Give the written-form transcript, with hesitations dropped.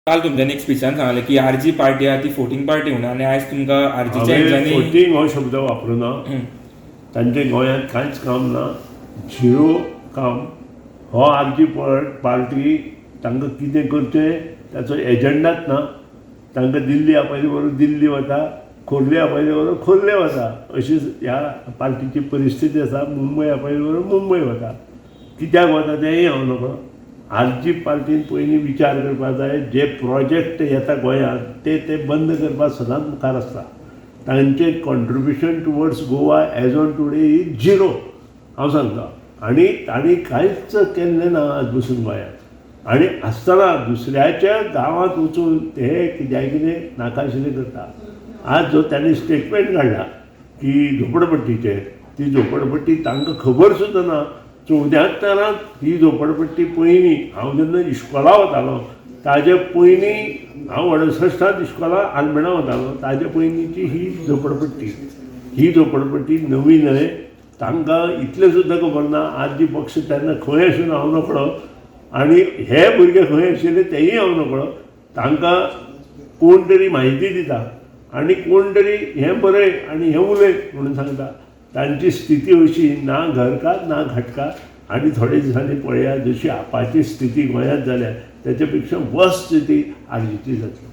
काल तुमच्यांनी एक स्पिचान सांगलें की आरजी पार्टी आहा ती फोटींग पार्टी म्हणून, आनी आयज तुमकां आरजीच्या हांवें हेंच्यांनी फोटींग हो शब्द वापरुना. तांचें गोंयांत कांयच काम ना, झिरो काम. हो आरजी पार्टी तांकां कितें करचें ताचो एजंडाच ना. तांकां दिल्ली आपयले बरोबर दिल्ली वता, खोर्ले आपयले बरोबर खोर्ले वता, अशी ह्या पार्टीची परिस्थिती आसा. मुंबय आपयले बरोबर मुंबय वता, कित्याक वता तेंय हांव नकळो. आरजी पार्टीन पयलीं विचार करपाक जाय, जे प्रोजेक्ट येता गोंयांत ते ते बंद करपाक सदांच मुखार आसता. तांचें contribution towards Goa as on today is zero, हांव सांगता. आनी तांणी कांयच केल्लें ना आज बसून गोंयांत, आनी आसतना दुसऱ्याच्या गांवांत वचून ते कित्याक कितें नाकाशिल्लें करता. आज जो तांणी स्टेटमेंट काडला की झोपडपट्टीचेर, ती झोपडपट्टी तांकां खबर सुद्दां ना. 74 त ही झोपडपट्टी पयलीं हांव जेन्ना इश्कोला वतालो ताजे पयलीं, हांव 68त इश्कोला आलमेणा वतालो, ताजे पयलींची ही झोपडपट्टी. ही झोपडपट्टी नवी न्हय, तांकां इतलें सुद्दां खबर ना. आज जी पक्ष तेन्ना खंय आशिल्लो हांव नकळो, आनी हे भुरगे खंय आशिल्ले तेयी हांव नकळो. तांकां कोण तरी म्हायती दिता आनी कोण तरी हें बरय आनी हें उलय म्हणून सांगता. तांची स्थिती अशी, ना घर का ना घाट का. आनी थोडे दिसांनी पळया, जशी आपाची स्थिती गोंयांत जाल्या तेच्या पेक्षा वर्स स्थिती आरजीची जातली.